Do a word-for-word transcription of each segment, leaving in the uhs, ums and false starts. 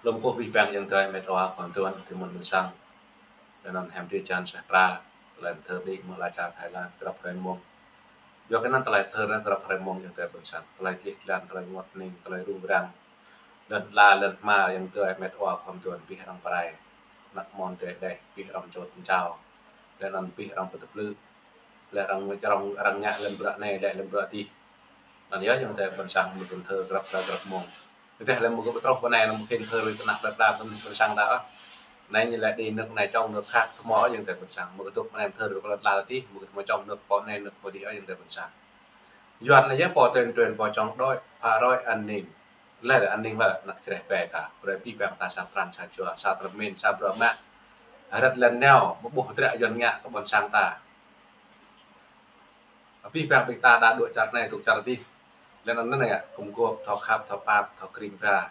Lŏm kơkuh abih bang ayŏng adơi met wa khua mơtuan tơ mơ̆n ƀôn sang. Tơ anŭn hiam dêh čan suaih pral, tơlơi thơ đĭ mơ̆ng ala čar Thái Lan, grăp hrơi mông. Yua kơ anŭn tơlơi thơ anŭn grăp hrơi mông ayŏng adơi ƀôn sang. Tơlơi dleh dlan, tơlơi rơngot hning, tơlơi rŭng răng. Lŏn ala, lŏn hmua ayŏng adơi met wa khua mơtuan abih arăng pơrai. Ană mơ̆n tơ đeh, abih arăng čôt pơčao. Lĕ anŭn abih arăng pơtơblư̆. Lĕ arăng čơrông, arăng ngă lŏn bruă anai, lĕ lŏn bruă adih. Anŭn yơh ayŏng adơi ƀôn sang mơ̆ng kơ thơ grăp hrơi grăp mông. Tơdah lĕ mơ̆ng kơ pơtrôh pơ anai, lĕ mơ̆ng kơ thơ rơi tơnap lĕ pơđar tơnap ƀôn sang ta ôh. Anai ñu lĕ đĭ nơ̆k anai čŏng nơ̆k khăp, tơma ôh ayŏng adơi ƀôn sang. Mơ̆ng kơ tŭk pơ anai thơ rơi pơđar tơnap adih, mơ̆ng kơ tơma čŏng nơ̆k pô anai nơ̆k pô adih ôh ayŏng adơi ƀôn sang. Yuan anai yơh pô tuyên truyền, pô chống đối, phá rối an ninh. Lĕ an ninh lĕ ană čơreh ƀe ta, brơi abih bang ta sa pran sa jua, sa tơlơi pơmĭn, sa bruă mă. Hơrĕt lŏn nao, mơ̆ ƀuh hơdră Yuan ngă kơ ƀôn sang ta. Abih bang ƀing ta đa dŏ čar anai, dŏ čar adih. Lĕ anŭn anai ngă, kơmgop, thâo khăp, thâo pap, thâo kring ta.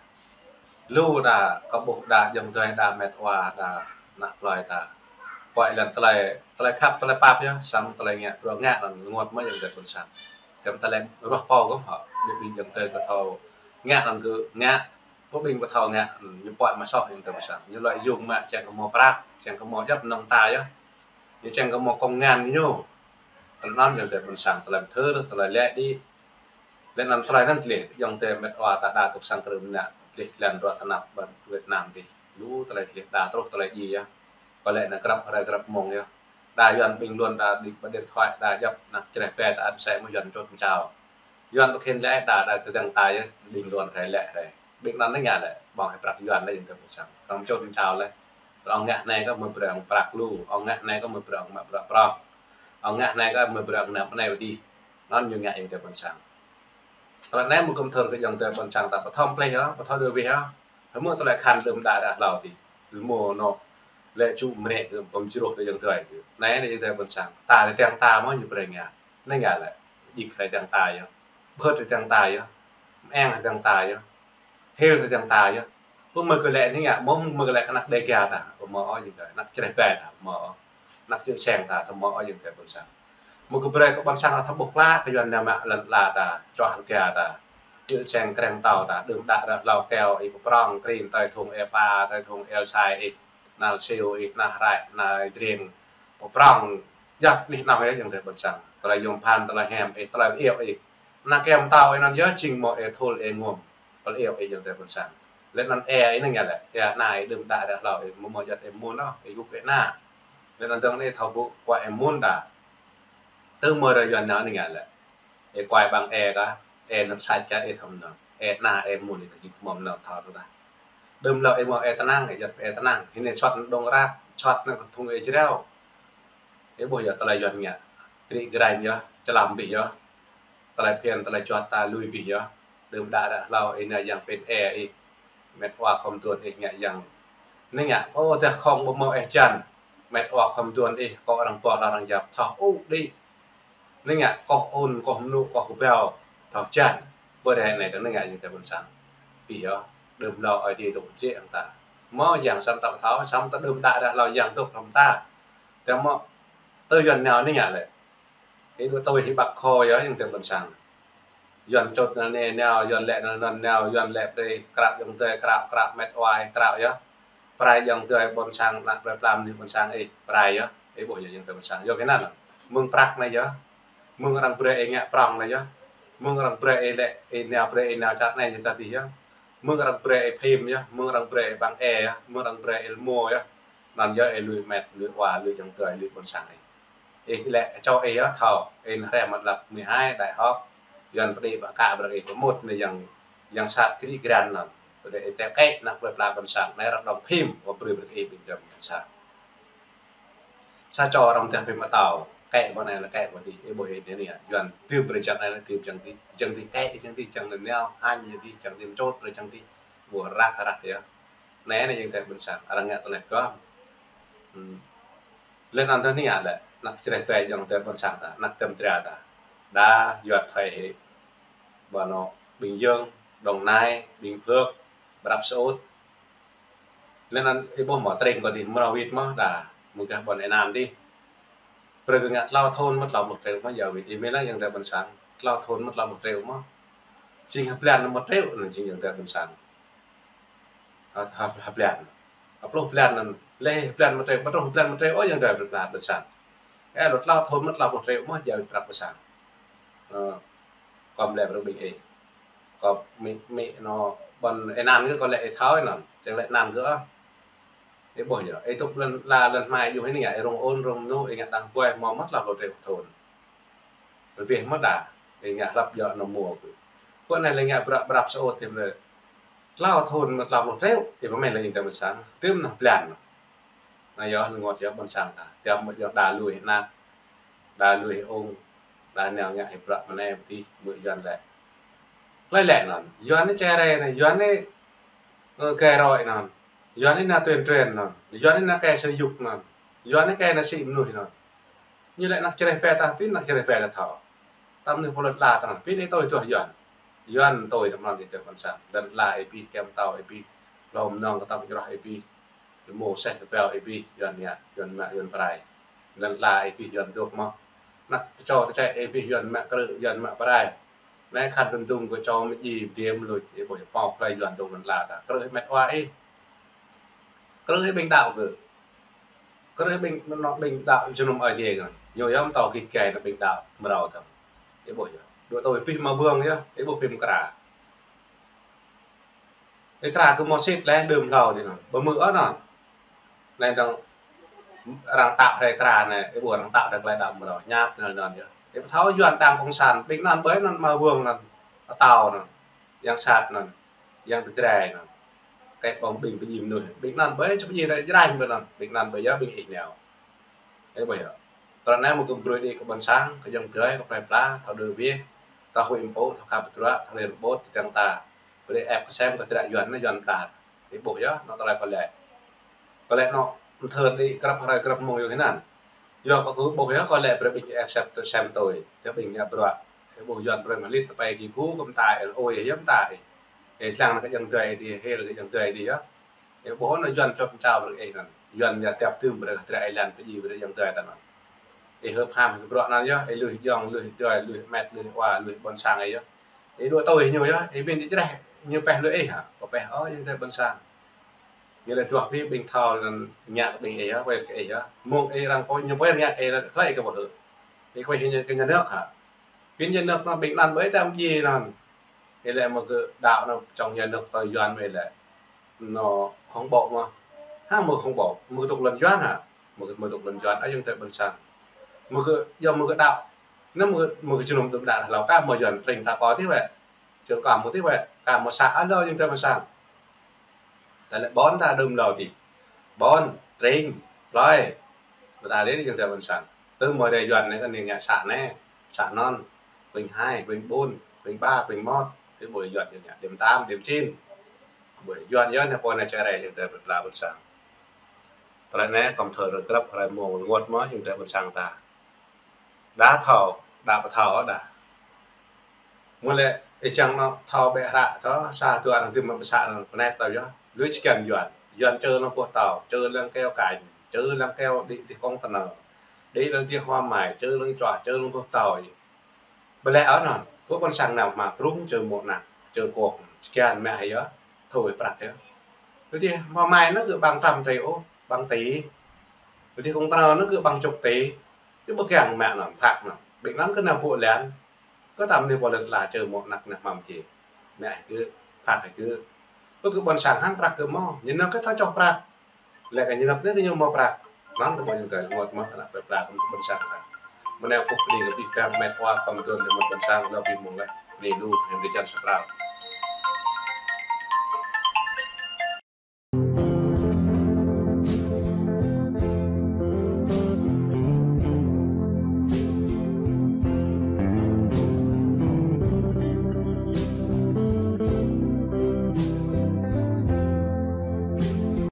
Lu đa, kơ ƀuh đa, ayŏng adơi đa met wa, đa ană plơi ta. Pơai lŏn tơlơi, tơlơi khăp, tơlơi pap yơh, samơ̆ tơlơi ngă, bruă ngă anŭn rơngot mơ̆ ayŏng adơi ƀôn sang. Tơm tơlơi ruah pô gơ̆m hŏ, ƀing ayŏng adơi kơ thâo ngă anŭn kơ ngă, ƀing ƀu thâo ngă, ñu pơai mă soh ayŏng adơi ƀôn sang. Ñu lợi dụng mă, čang kơ hmâo prăk, čang kơ hmâo djŏp mơnơ̆ng ta yơh. Ñu čang kơ hmâo công an ñu. Tơlơi anŭn ayŏng adơi ƀôn sang, tơlơi thơ, tơlơi lĕ đĭ. Lĕ anŭn tơlơi anŭn dleh, ayŏng adơi met wa ta đa dŏ sang krư̆ mơnă, dleh dlan bruă tơnap ƀôn Việt Nam adih. Lu tơlơi dleh đa truh tơlơi djai yơh. Kơ lĕ anai grăp hrơi grăp mông yơh. Đa Yuan ƀing lŏn đa đĭ ƀă điện thoại đa djŏp ană čơreh ƀe ta ăt sĕ mơ̆ Yuan čôt pơčao. Yuan pơkhen lĕ đa đa tơdang ta yơh, ƀing lŏn hrơi lĕ hrơi. Ƀing anŭn anai ngă lĕ, ƀơ̆ng hĭ prăk Yuan lĕ ayŏng adơi ƀôn sang. Arăng čôt pơčao lĕ. Ƀing ngă anai kơ mơ̆ brơi ƀơ̆ng prăk lu, ƀơ̆ng ngă anai kơ mơ̆ brơi ƀơ̆ng mă bruă prŏng. Ƀơ̆ng ngă anai kơ mơ̆ brơi ƀơ̆ng nao pơ anai pơ adih. Anŭn ñu ngă ayŏng adơi ƀôn sang. Tơlơi anai mơ̆ng kơ thơ kơ ayŏng adơi ƀôn sang ta pơthâo pleh yơh, pơthâo đơ wih yơh. Hơmư̆ tơlơi khăn đưm đă đă hlâo adih. Rơmô anŏ lĕ čŭ mơnĕ kơ pơm črôh kơ ayŏng adơi. Anai anai ayŏng adơi ƀôn sang. Ta tơdang ta mơ̆ ñu brơi ngă. Anai ngă lĕ. Djik hrơi tơdang ta yơh. Bơhơt tơdang ta yơh. Mơeng tơdang ta yơh. Hil tơdang ta yơh. Pơmơ̆ kơ lĕ anai ngă, mơ̆ mơ̆ kơ lĕ ană Dêga ta. Pơmơ̆ ôh ayŏng adơi. Ană čơreh ƀe ta. Pơmơ̆ ôh. Ană čư̆ seng ta, tơma ôh ayŏng adơi ƀôn sang. Mơ̆ kơ brơi kơ ƀôn sang ta thâo ƀuh klă, kơ Yuan nao mă lŏn ala ta, čuah rơga ta. Čư̆ seng kreng tâo ta, đưm đă ră hlâo keo ih pơprŏng, krin tơi thŭng ê pa, tơi thŭng êl sai ih, nal siu ih, nah rai, nah dreng, pơprŏng, djăp anih anŏ yơh ayŏng adơi ƀôn sang. Tơlơi yôm phăn, tơlơi hiam ih, tơlơi iâu ih. Ană kem tâo ih anŭn yơh jing mơ̆ ê thul ê ngum. Pơl iâu ih ayŏng adơi ƀôn sang. Lĕ anŭn ê ih anai ngă lĕ. Ê anai đưm đă ră hlâo ih mơ̆ mơ̆ juăt ê mơ̆n ôh, ih gŭk ê ană. Lĕ anŭn dơ̆ng ih thâo ƀuh kuai ê mơ̆n đa. Tơ mơ̆ ră Yuan nao anai ngă lĕ. Ê kuai ƀăng ê kah, ê nơ̆ng sač kah ê thâo mơnơ̆ng. Ê ană ê mơ̆n ih kah jing mơ̆ mơnơ̆ng thâo tơ kah. Đưm hlâo ih mơ̆ ê tơnăng, ih juăt ê tơnăng. Hĭ anai čuăt anŭn dŏng răk, čuăt anŭn kơ thŭng ê jrao. Ih ƀuh yơh tơlơi Yuan ngă. Kri grain yơh, čơlam abih yơh. Tơlơi phiăn, tơlơi juăt ta lui abih yơh. Đưm đă ră hlâo ih anai yang pên ê ih. Met wa khŏm tuan ih ngă yang. Anai ngă, ôh, tơdah khŏng ƀu mơ̆ ih jan. Met wa khŏm tuan ih, kơ arăng pô arăng yap, thâo ŭ đĭ. Anai ngă, koh ôn, koh mơnŭ, koh kơbao, thâo jan. Pơ adih anai kơ anai ngă ayŏng adơi ƀôn sang. Abih yơh, đưm hlâo ơi adai dŏ jĕ hăng ta. Mơ̆ yang samơ̆ ta ƀu thâo, samơ̆ ta đưm đă ră hlâo yang dŏ hrŏm ta. Tơma tơ Yuan nao anai ngă lĕ. Ih dŏ tui hĭ ƀă khô yơh ayŏng adơi ƀôn sang. Yuan čôt anai nao, Yuan lĕ anŭn nao, Yuan lĕ brơi krăp ayŏng adơi, krăp, krăp met wa, krăp yơh. Prai ayŏng adơi ƀôn sang, ană plơi pla mơnuih ƀôn sang ih, prai yơh. Ih ƀuh yơh ayŏng adơi ƀôn sang. Yua kơ anŭn. Mơ̆ng prăk anai yơh. Mơ̆ng arăng brơi ih ngă prŏng anai yơh. Mơ̆ng arăng brơi ih lĕ, ih nao brơi ih nao čar anai čar adih yơh. Mơ̆ng arăng brơi ih phim yơh. Mơ̆ng arăng brơi ih ƀăng ê yơh. Mơ̆ng arăng brơi ih rơmô yơh. Anŭn yơh ih lui met, lui wa, lui ayŏng adơi, lui ƀôn sang ih. Ih lĕ čô ih yơh thâo, ih nao hrĕ mơ̆ lăp mơnuih hai đại học, Yuan pơđĭ ƀă kă brơi ih pơmŭt anai yang, yang sat kri gran anŭn. Pơđĭ ih tĕ kĕ ană plơi pla ƀôn sang, anai arăng đŏng phim, wă brơi brơi ih ƀing jăm ƀôn sang. Sa čô arăng tĕ phim atâo, kĕ ƀă anai lĕ kĕ ƀă adih, ih ƀuh ih anai anai, Yuan tưm brơi jăng anai lĕ tưm jăng adih, jăng adih kĕ, jăng adih, jăng anai nao, hañ adih, jăng adih mơčôt brơi jăng adih, ƀuh răk răk yơh. Anai anai ayŏng adơi ƀôn sang, arăng ngă tơlơi gơ̆m. Hmm. Lĕ anŭn tơ anai ngă lĕ, ană čơreh ƀe ayŏng adơi ƀôn sang ta, ană tơm dra ta. Đa, Yuan phai hĭ. Ƀơi anŏ Bình Dương, Đồng Nai, Bình Phước, Brăp Sơut. Lĕ anŭn ih ƀuh mơ̆ tring kơ adih mrâo wĭt mơ̆ đa, mơ̆ng gah ƀôn ê nam adih. Brơi kơ ngă tlâo thŭn mơ̆ tlâo pluh triệu mơ̆ yua wĭt. Ih mĭn lăng ayŏng adơi ƀôn sang, tlâo thŭn mơ̆ tlâo pluh triệu mơ̆. Jing hơblan mơ̆ triệu anŭn jing ayŏng adơi ƀôn sang. Hăp, hăp blan. Hăp pluh blan anŭn. Lĕ blan mơtrê, mơtrô blan mơtrê, ơ, yang dai blan blan sang. Ơ, lŏ tlâo thŭn mơ̆ tlâo pluh triệu mơ̆ jao prăk ƀơi sang. Ơ, kâo lĕ brơi ƀing ih. Kâo mĭ, mĭ anŭn ƀôn ih anăn kơ kâo lĕ ih thâo anŭn. Čang lĕ anăn kơ ơ. Ih ƀuh yơh. Ih tŭk lŏn la lŏn hmai yơh anai ngă ih rông ôn rông mơnŭ ih ngă đang ƀuai hmâo mơ̆ tlâo pluh triệu thŭn. Rơbeh mơ̆ đa, ih ngă hlăp yơh anŭn mơ̆ kơ. Kơ anai lĕ ngă prăk prăk sơ̆ ôh tĭm lĕ. Tlâo thŭn mơ̆ tlâo pluh triệu, ih pơmĭn lĕ yang dai ƀôn sang. Tĭm anŭn blan. Anai yơh, rơngot yơh ƀôn sang ta. Tơdah mơ̆ yơh đa lui hĭ anăk, đa lui hĭ ung, đa nao ngă hĭ prăk mơnai pơtih, mơ̆ Yuan lĕ. Hlơi lĕ anŭn. Yuan anai čơrai anai, Yuan anai, ơ, kơ roi anŭn. Yuan anai nao tuyên truyền anŭn. Yuan anai nao kơ sơyuk anŭn. Yuan anai kơ nao sĭ mơnuih anŭn. Ñu lĕ anăk čơrai pĕ ta, pĭn anăk čơrai pĕ ta thâo. Tăm anai pô lŏn la ta anŭn, pĭn ih tui tuh Yuan. Yuan tui tăm anŭn ih tui ƀôn sang. Lŏn la ih pĭn, kơ mơtâo ih pĭn, hlô mơnơ̆ng kơtŏk jrŏh ih pĭn. Rơmô seh kơpeo ih pĭn, Yuan ngă, Yuan mă, Yuan pơrai. Lŏn la ih pĭn, Yuan dŏ mơ̆. Anăk tơčô tơčĕ ih pĭn, Yuan mă krư̆, Yuan mă pơrai. Anai khăn rơndung kơ čô mơ̆ djai, djai mơ̆ luč, ih ƀuh pô pơrai Yuan dŏ lŏn la ta. Krư̆ ih met wa ih. Krư̆ ih ƀing đaŏ kơ. Krư̆ ƀing, anŭn ƀing đaŏ jơnum Aê Diê kơ. Ñu yơh mơtâo git gai anŭn ƀing đaŏ mrâo tơm. Ih ƀuh yơh. Dŏ tui pĭ mă ƀơ̆ng yơh, ih ƀuh pĭ mơkra. Ih kra kơ mơ̆ sĭt lĕ đưm hlâo tui anŭn. Ƀu hmư̆ ôh anŭn. Anai dơ̆ng arăng tăk hrơi kra anai, ih ƀuh arăng tăk hrơi klai đaŏ mrâo. Ñăp anŭn anŭn yơh. Ih ƀuh thâo Yuan đang cộng sản, ƀing anŭn ƀơi anŭn mă ƀơ̆ng anŭn. Atâo anŭn. Yang sat anŭn. Yang tơgrai anŭn. Kĕ ƀơ̆ng ƀing pơjing mơnuih. Ƀing anŭn ƀơi čơp pơjing ta jranh ƀơi anŭn. Ƀing anŭn ƀơi yơh ƀing ih nao. Ih ƀuh yơh. Tơl anai mơ̆ kơ brơi đĭ kơ ƀôn sang, kơ ayŏng adơi, kơ plơi pla, thâo đơ bih, thâo huĭ mpŭ, thâo khăp tơdruă, thâo lĕ rơbôt, tơdang ta. Brơi ĕp kơsem kơ tơdruă Yuan anai Yuan pơđar. Ih ƀuh yơh, anŭn tơlơi kâo lĕ. Kâo lĕ anŭn, mơthơr đĭ grăp hrơi grăp mông yơh hơnăn. Yua kơ kâo ƀuh yơh, kâo lĕ brơi ƀing ĕp kơsem tui sem tui. Tơdah ƀing ngă bruă. Ih ƀuh Yuan brơi mă lit tơpai kơ gŭ kơ mơta ih, ơi yơh mơta ih. Ih lăng anŭn kơ ayŏng adơi ih, hil kơ ayŏng adơi ih yơh. Ih ƀuh anŭn Yuan čŏt mơčao brơi ih anŭn. Yuan ñu tiap tơm brơi kơ tơdruă ih lăng pơjing brơi ayŏng adơi ta anŭn. Ih hơ̆p ham kơ bruă anŭn yơh, ih lui jŏng, lui adơi, lui met, lui wa, lui ƀôn sang ih yơh. Ih dŏ tui ñu yơh, ih ƀing ih jreh, ñu pĕh lui ih hă? Kâo pĕh ôh, ayŏng adơi ƀôn sang. Ñu lĕ tuah pĭ ƀing thâo anŭn ngă kơ ƀing ih yơh, wơr kơ ih yơh. Mơ̆ng ih arăng kơ ñu wơr ngă ih lĕ hlơi kơ ƀu hơ̆. Ih kơ ih ñu kơ nhà nước hă? Pĭn nhà nước anŭn ƀing anŭn ƀơi tam ji anŭn. Ih lĕ mơ̆ kơ đaŏ anŭn trong nhà nước tơ Yuan mơ̆ ih lĕ. Anŭn khủng bố mơ̆. Hă mơ̆ khủng bố, mơ̆ tŭk lŏn Yuan hă? Mơ̆, mơ̆ tŭk lŏn Yuan, ayŏng adơi ƀôn sang. Mơ̆ kơ, yua mơ̆ kơ đaŏ. Anŭn mơ̆, mơ̆ kơ jơnum tŭm đaŏ hlâo kah mơ̆ Yuan tring ta kơ tih wĕ. Čơl kah mơ̆ tih wĕ, kah mơ̆ sa anŭn ayŏng adơi ƀôn sang. Ta lĕ ƀôn ta đưm hlâo tih. Ƀôn, tring, plơi. Mơ̆ ta lĕ ayŏng adơi ƀôn sang. Tơm mơ̆ rai Yuan anai kơ anai ngă sa anai, sa anŭn. Pĭng hai, pĭng ƀun, pĭng ba, pĭng mơmŏt. Tơm ƀơi Yuan ñu ngă, đêm tám, đêm chín. Ƀơi Yuan yơh anai pô anai čơrai ayŏng adơi plơi pla ƀôn sang. Tơlơi anai kâo mơthơr grăp hrơi mông rơngot mơ̆ ayŏng adơi ƀôn sang ta. Đa thâo, đa ƀu thâo đa. Mơ̆ lĕ, ih čang anŭn thâo ƀĕ hră thâo, sa dua arăng dưm mă pơsă anŭn pơnet tơ yơh. Lui čơkăn Yuan. Yuan čơ lăng boh tâo, čơ lăng keo kanh, čơ lăng keo đĭ dih kông tơnơ. Đĭ lăng dih hua mai, čơ lăng čuah, čơ lăng boh tâo. Ƀu lĕ ôh anŭn, pô ƀôn sang nao mă prung čơ mơ̆ anăk, čơ kŏk, čơkăn mă hĭ yơh, thâo hĭ prăk yơh. Ƀu dih hua mai anŭn kơ ƀăng trăm triệu, ƀăng tỷ. Ƀu dih kông tơnơ anŭn kơ ƀăng chục tỷ. Kơ ƀu kiăng mă anŭn, phak anŭn. Ƀing anŭn kơ nao ƀu lĕn. Kơ tăm anai pô lĕ la čơ mơ̆ anăk nao mă mơ̆ či. Mă hĭ kơ, phak hĭ kơ. Kơ kơ ƀôn sang hăng prăk kơ mơ̆. Ñu nao kơ thâo čoh prăk. Lĕ kơ ñu nao kơ ñu mơ̆ prăk. Anŭn kơ ƀôn sang ta rơngot mơ̆ anăk plơi pla kơ ƀôn sang ta. Mơ̆ anai kâo pơmĭn kơ abih bang met wa kơ mơtuan kơ ƀôn sang, lơ abih mông lĕ. Bơni lu, hăng bơni čan sa prao.